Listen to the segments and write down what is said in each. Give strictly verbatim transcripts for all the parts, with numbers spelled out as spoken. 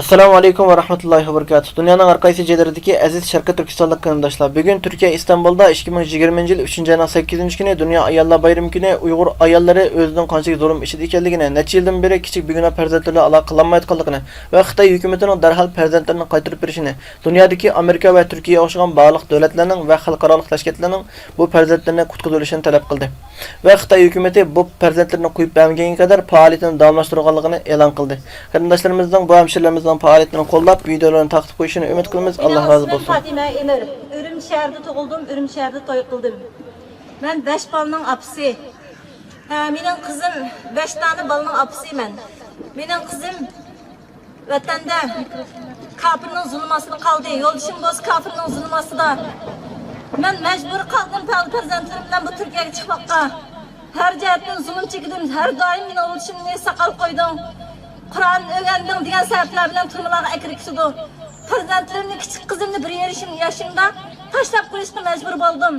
ئەسسالامۇ ئەلەيكۇم ۋە رەھمەتۇللاھى ۋە بەرىكاتۇھ. دۇنيانىڭ ھەر قايسى جايلىرىدىكى ئەزىز شەرقىي تۈركىستانلىق قېرىنداشلار، بۈگۈن تۈركىيە ئىستانبۇلدا ئىككى مىڭ يىگىرمىنچى يىل ئۈچىنچى ئاينىڭ سەككىزىنچى كۈنى دۇنيا ئاياللار بايرىمى كۈنى ئۇيغۇر ئاياللىرى ئۆزىنىڭ قانچىلىك زۇلۇم ئىچىدە ئىكەنلىكىنى، نەچچە يىلدىن بېرى كىچىك بىگۇناھ پەرزەنتلىرى بىلەن ئالاقە قىلالمايۋاتقانلىقىنى ۋە خىتاي ھۆكۈمىتىنىڭ دەرھال پەرزەنتلىرىنى قايتۇرۇپ بېرىشىنى، دۇنيادىكى ئامېرىكا ۋە تۈركىيە ئوخشىغان بارلىق دۆلەتلەرنىڭ ۋە خەلقئارالىق تەشكىلاتلارنىڭ بۇ پەرزەنتلىرىنى قۇتقۇزۇۋېلىشىنى تەلەپ قىلدى. ۋە خىتاي ھۆكۈمىتى بۇ پەرزەنتلىرىنى قويۇپ بەرمىگەنگە قەدەر پائالىيىتىنى داۋاملاشتۇرغانلىقىنى ئېلان قىلدى. قېرىنداشلىرىمىزنىڭ، بۇ ھەمشىرىلىرىمىزنىڭ پائالىيىتىنى قوللاپ، ۋىدىيولىرىنى تارقىتىپ قويۇشىنى ئۈمىد قىلىمىز. مېنىڭ ئاللا رازى ئىسمىم بولسۇن. فاتىمە ئېمىر. ئۈرۈمچى شەھىرىدە تۇغۇلدۇم، ئۈرۈمچى شەھىرىدە توي قىلدىم. مەن بەش بالىنىڭ ئاپىسى. ھە، مېنىڭ قىزىم، بەش دانە بالىنىڭ ئاپىسى مەن. مېنىڭ قىزىم ۋەتەندە كاپىرنىڭ زۇلمى ئاستىدا قالدى. يولدىشىم بولسا كاپىرنىڭ زۇلمى ئاستىدا. مەن مەجبۇر قالدىم پەر-، پەرزەنتلىرىم بىلەن بۇ تۈركىيەگە چىقماققا. ھەر جەھەتتىن زۇلۇم چېكىدىم. ھەر دائىم مېنىڭ يولدىشىمنى ساقال قويدۇڭ، قۇرئان ئۆگەندىڭ دېگەن سەۋەبلەر بىلەن تۈرمىلەرگە ئەكىرىپ كېتىدۇ. پەرزەنتلىرىمنى، كىچىك قىزىمنى بىر يېرىم يېشىمدا تاشلاپ قويۇشقا مەجبۇر بولدۇم.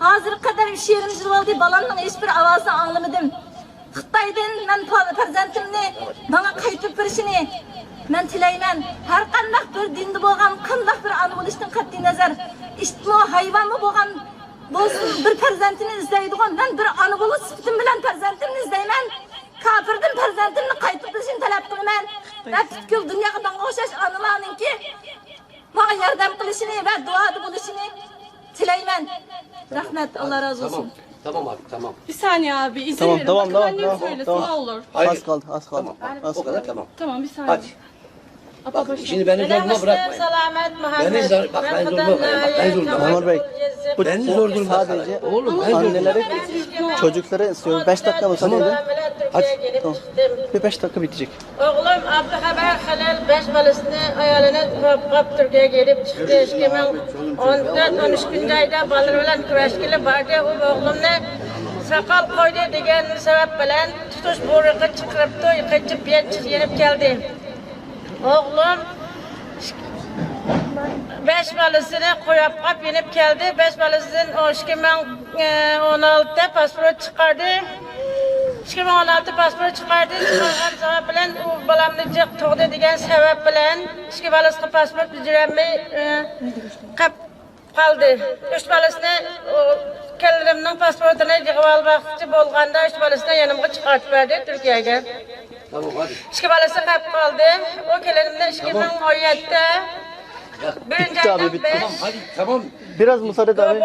ھازىرغا قەدەر ئۈچ يېرىم يىل بولدى، بالامنىڭ ھېچبىر ئاۋازىنى ئاڭلىمىدىم. خىتايدىن مەن پا-، پەرزەنتىمنى ماڭا قايتۇرۇپ بېرىشىنى مەن تىلەيمەن. ھەر قانداق بىر دىندا بولغان، قانداق بىر ئانا بولۇشتىن قەتئىينەزەر، ئىتمۇ، ھايۋانمۇ بولغان بولسۇن، بىر پەرزەنتىنى ئىزدەيدىغۇ. مەن بىر ئانا بولۇش سۈپىتىم بىلەن پەرزەنتىمنى ئىزدەيمەن. كاپىردىن پەرزەنتىمنى قايتۇرۇپ بېرىشىنى تەلەپ قىلىمەن. ۋە پۈتكۈل دۇنياغا ماڭا ئوخشاش ئانىلارنىڭكى ماڭا ياردەم قىلىشىنى ۋە دۇئادا بولۇشىنى تىلەيمەن. رەھمەت، ئاللا رازى بولسۇن. Tamam, tamam abi, tamam. Bir saniye abi, izin Tamam, verin. Tamam, Bakın tamam, annem tamam, söylesin, tamam. Ne olur. Hayır. Az kaldı, az kaldı. Tamam, az o kaldı. Kadar tamam. Tamam, bir saniye. Hadi. Bak, şimdi beni zoruma bırakmayın. Beni zor, bak, beni zoruma bırakmayın. Beni zoruma bırakmayın. Memur Bey, bu sadece anneleri, çocukları istiyorum. Beş dakika müsaade edin. Tamam. Hadi. Tamam. Bir beş dakika bitecek. Oğlum Abdülhaber Halil beş balasını, ayalını koyup, koyup Türkiye'ye gidip çıktı. İki bin on dört, on üç ayda balaları bilen küreşkili vardı. O oğlumunu sakal koydu degen sebep bilen tutuş buyrug'u chiqaribdi, qochib, yenib keldi. O'g'lim besh bolasini qo'yib qolib yenib keldi. Besh bolasidan ikki ming o'n olti pasport chiqardi. Ikki ming o'n olti pasport chiqardi. Chiqargan sabab bilan u bolamni jiq tug'di degan sabab bilan ikki bolasiga pasport berolmay, e, qolib qoldi. Uch bolasini, u, kelinimning pasportini yig'ib olmoqchi bo'lganda, uch bolasini yanimga chiqartib berdi Turkiyaga. Tamam, hadi. Ikki bolasi qolib qoldi. U kelinimni ikki ming o'n yetti birinchi aydan beri. Tamam, hadi, tamam. Biraz müsaade et abi.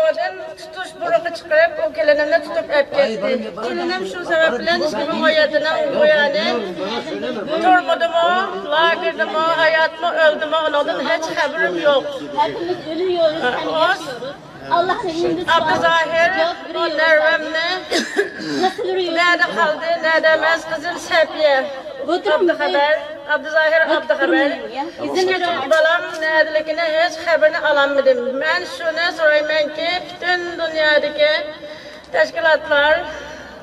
Tutuş buyrug'u chiqarib, u kelinimni tutib olib ketdi. Kelinim shu sabab bilan ikki ming o'n yettidan buyon turmadimi, lagerdami, hayotmi, o'ldimi, undan hech xabarim yo'q. Hepimiz ölüyoruz hem yaşıyoruz. Allah'ın emri Abduzahir, o Nervemni, nerede kaldı, nerede emas, qizim Safiya. Abduxabar, Abduzahir Abduxabar. Ikki bolam neredeligini hech xabarini ololmadim. Men shuni so'raymanki, butun dunyodagi tashkilotlar,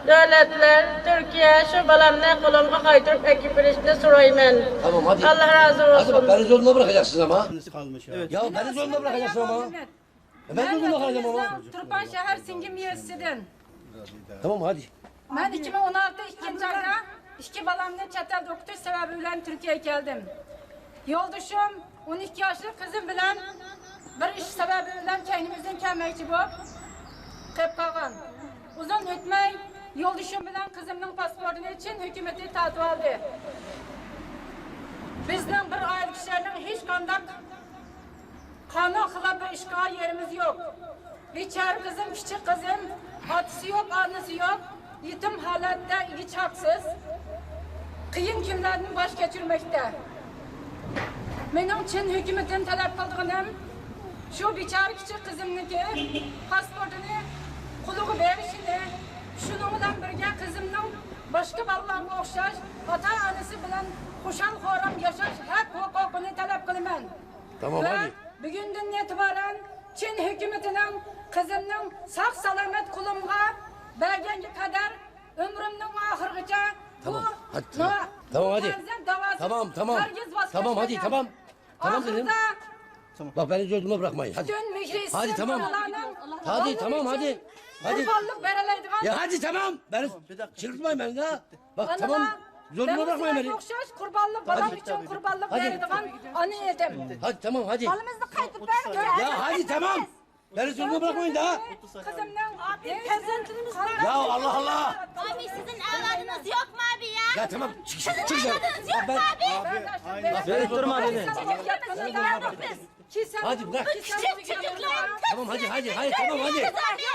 davlatlar, Turkiya shu bolamni qo'limga qaytarib olib berishni so'rayman. Tamam, hadi. Alloh rozi bo'lsin. Hadi bak, beni zoruna bırakacaksın ama. Ya beni zoruna bırakacaksın ama. E, ben zoruna kalacağım ama. Turpan shahar Singim yesisidan. Tamam, hadi. Men ikki ming o'n olti ikkinchi oyda ikki bolamni chet elda o'qitish sababi bilan Turkiyaga keldim. Yo'ldoshim o'n ikki yoshli qizim bilan bir ish sababi bilan keynimizdan kelmoqchi bo'lib qolib qolgan. Uzun o'tmay yo'ldoshim bilan qizimning pasportini Chin hukumati tortib oldi. Bizning bir oila kishilarning hech qanday qonun xilof bir ishga yerimiz yo'q. Bechora qizim, kichik qizim, otasi yo'q, onasi yo'q, yetim holatda, egi chaqsiz, qiyin kunlarni bosh kechirmoqda. Mening Chin hukumatdan talab qildiganim shu bechora kichik qizimniki pasportini quliga berishini, shuning bilan birga qizimning boshqa bolalarga o'xshash ota-onasi bilan xushal-xurram yashash haq-huquqini talab qilaman. Tamam, va hadi. Bugundan e'tiboran Chin hukumatining qizimning sog'-salomat qo'limga berganga qadar umrimning oxirigacha bu Tamam, hadi, tamam. Tamam, hadi. Tamam, tamam. Tamam, hadi, tamam. Tamam dedim. Bak, beni zoruma bırakmayın. Hadi. Hadi, tamam, hadi. Hadi. Ya hadi, tamam. Beni çıldırtmayın beni daha. Bak, tamam. زورلىما باقمايمەن. ئوخشاش قۇربانلىق، بالام ئۈچۈن قۇربانلىق بېرىدىغان ئانا ئىدىم. ھادى، تامام، ھادى. بالىمىزنى قايتۇرۇپ بەرمىگىن. يا، ھادى، تامام. مەن زورلىما باقمايمەن دا. قىزىمنىڭ پەرزەنتىمىز بار. يا، ئاللا، ئاللا. ئابى، سىزنىڭ ئەۋلادىڭىز يوقمۇ، ئابى، يا؟ يا، تامام، چىق، چىق، چىق. بېرىپ تۇرما دېدى. ھادى، بىراق. كىچىك چوچۇقلار. تامام، ھادى، ھادى، ھادى، تامام، ھادى.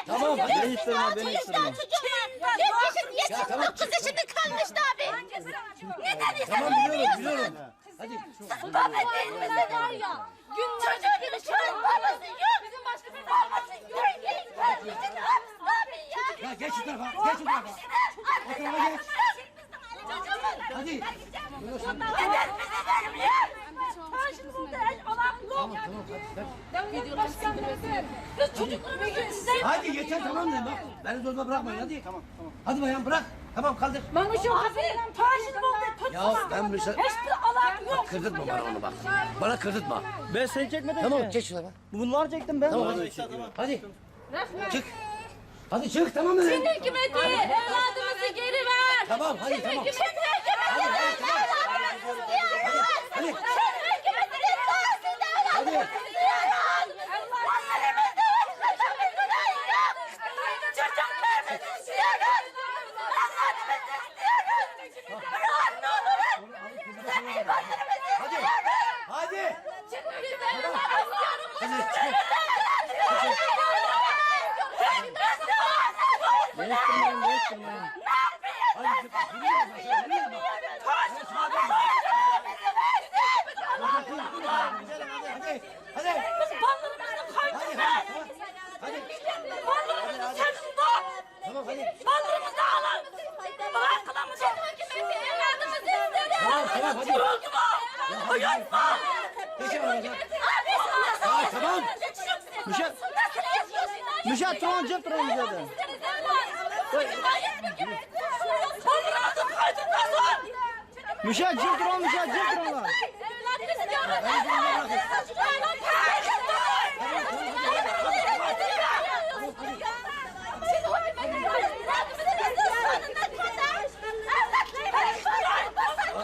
تامام، ھادى. بېرىپ تۇرما، بېرىپ تۇرما. يەتمىش، يەتمىش توققۇز ياشىدا قالمىشتى ئابى. نېدەن؟ تامام، بىلىيورۇم، بىلىيورۇم. ھادى. سىز بابا دەيمىسىز؟ چوچۇقنىڭ شۇ بابىسى يوق. بابىسى يوق. يا، گەچ شۇ تەرەپكە، گەچ شۇ تەرەپكە. ئوتۇرغا گەچ. ھادى. ھادى، يېتەر، تامام دەيمەن. مەن زورلىما باقمايمەن، ھادى. تامام، تامام. ھادى بايام، بىراق. تامام، قالدۇر. مانا شۇ قىزنىڭ تاجى بولدى. يا، مەن بىلسەم. ھېچبىر ئالاقە يوق. كىردىرتمە مانا ئۇنى، باق. مانا كىردىرتمە. بەس، سەن چەكمىدىڭ. تامام، چەك شۇلار. بۇنلار چەكتىم مەن. تامام، ھادى. ھادى. چىق. ھادى چىق، تامام دېدىم. چىن ھۆكۈمىتى، ئەۋلادىمىزنى گېرى بەر. تامام، ھادى، تامام. ھادى، ھادى، تامام. ھادى. ھادى. ھادى. ھادى. Biz ballarımızı kaytırdık. Ballarımızı sevdim. Ballarımızı alın. Bırakın ama. Evladımızı istedik. Tamam, tamam, hadi. Oldu mu? Oyun mu? Geçin oradan. Abi, tamam. Müşe-, Müşe, turun, cep turun, Müşe de. Ballarımızı kaytırmasın. Müşe, cep turun, Müşe, cep turun lan.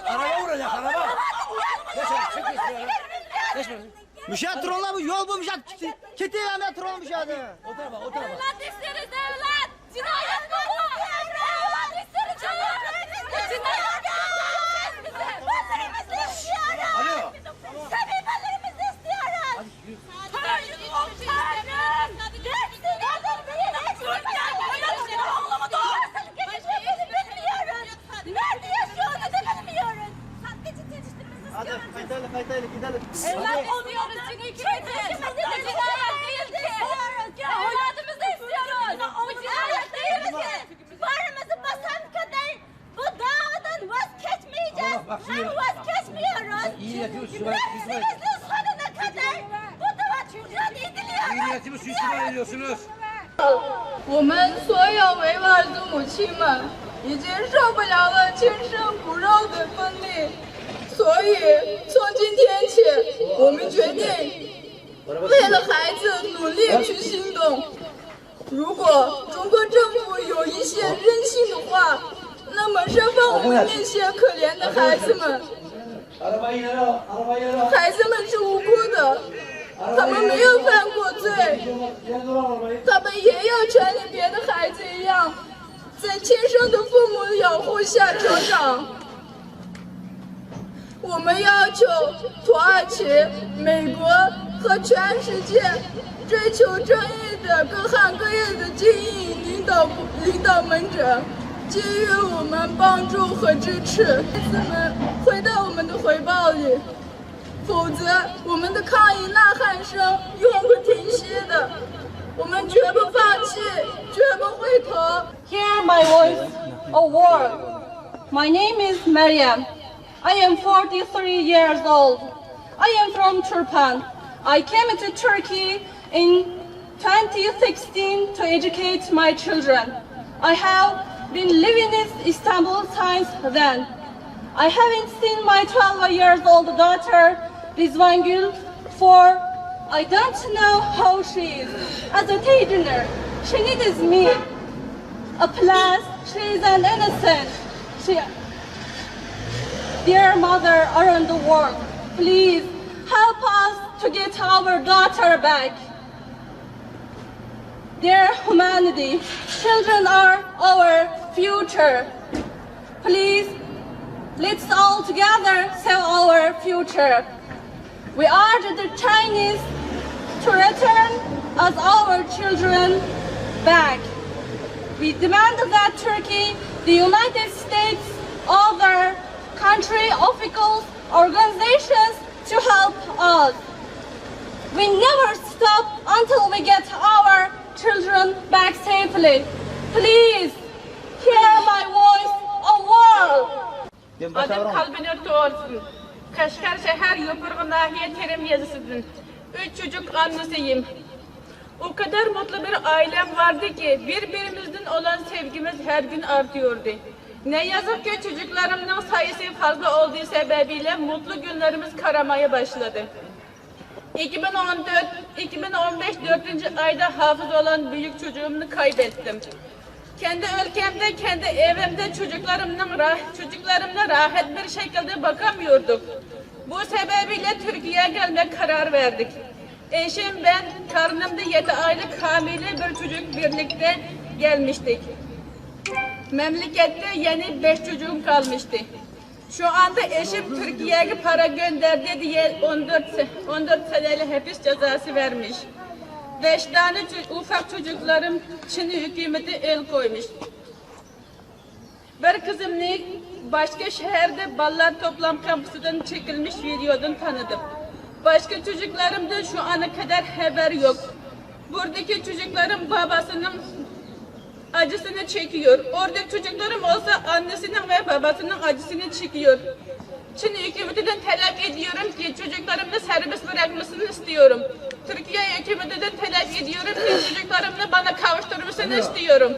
Araba vuracak, araba. Geç abi, çek, geç, geç. Geç. Müşe, turun lan, bu yol bu, Müşe. Kete-, ketelim ya, turun, Müşe de. O tarafa, o tarafa. Evlat isteriz, evlat. Cinayet bu! Cinayet! Alo! Nerede yaşıyor onu da bilmiyoruz. Sadece tecrübemiz istiyoruz. Hadi, kaytaylı, kaytaylı, gidelim. Evlat olmuyoruz çünkü. Cinayet değil ki. Evladımızı istiyoruz. Bu cinayet değil ki. Bağrımızı basan kadar bu davadan vazgeçmeyeceğiz. Hem vazgeçmiyoruz. Biz sizin sonuna kadar bu dava tekrar ediliyor. 我们所有维吾尔族母亲们已经受不了了亲生骨肉的分离，所以从今天起，我们决定为了孩子努力去行动。 如果中国政府有一些任性的话，那么身份我们那些可怜的孩子们，孩子们是无辜的，他们没有犯过罪，他们也要全体别的孩子一样，在亲生的父母的养护下成长。 我们要求土耳其、美国和全世界追求正义的各行各业的精英领导部、领导们者，给予我们帮助和支持。孩子们回到我们的怀抱里，否则我们的抗议呐喊声永不停息的。我们绝不放弃，绝不回头。 Hear my voice, O world. My name is Meryem. I am forty-three years old. I am from Turpan. I came to Turkey in twenty sixteen to educate my children. I have been living in Istanbul since then. I haven't seen my twelve years old daughter, Rizvangül, for I don't know how she is. As a teacher, she needs me. A plus, she is an innocent. She, Dear mother around the world, please help us to get our daughter back. Dear humanity, children are our future. Please, let's all together save our future. We urge the Chinese to return us our children back. We demand that Turkey, the United States, other country officials, organizations to help us. We never stop until we get our children back safely. Please hear my voice, O world. Adım Kalbinur Toğursun. Kaşgar şehir Yopurgu nahiye Terim yazısıdın. Üç çocuk annesiyim. O kadar mutlu bir ailem vardı ki, birbirimizden olan sevgimiz her gün artıyordu. Ne yazık ki çocuklarımın sayısı fazla olduğu sebebiyle mutlu günlerimiz karamaya başladı. İki bin on dört, iki bin on beş dördüncü ayda hafız olan büyük çocuğumu kaybettim. Kendi ülkemde, kendi evimde çocuklarımın rah- çocuklarımla rahat bir şekilde bakamıyorduk. Bu sebebiyle Türkiye'ye gelmek karar verdik. Eşim, ben, karnımda yedi aylık hamile bir çocuk birlikte gelmiştik. Memlekette yeni beş çocuğum kalmıştı. Şu anda eşim Türkiye'ye para gönderdi diye on dört se- on dört senelik hapis cezası vermiş. Beş tane ço- ufak çocuklarım Çin hükümeti el koymuş. Bir kızımı başka şehirde balalar toplam kampüsünden çekilmiş videodan tanıdım. Başka çocuklarımda şu ana kadar haber yok. Buradaki çocuklarım babasının acısını çekiyor. Oradaki çocuklarım olsa annesinin ve babasının acısını çekiyor. Çin hükümetinden talep ediyorum ki çocuklarımı serbest bırakmasını istiyorum. Türkiye hükümetinden talep ediyorum ki çocuklarımı bana kavuşturmasını istiyorum.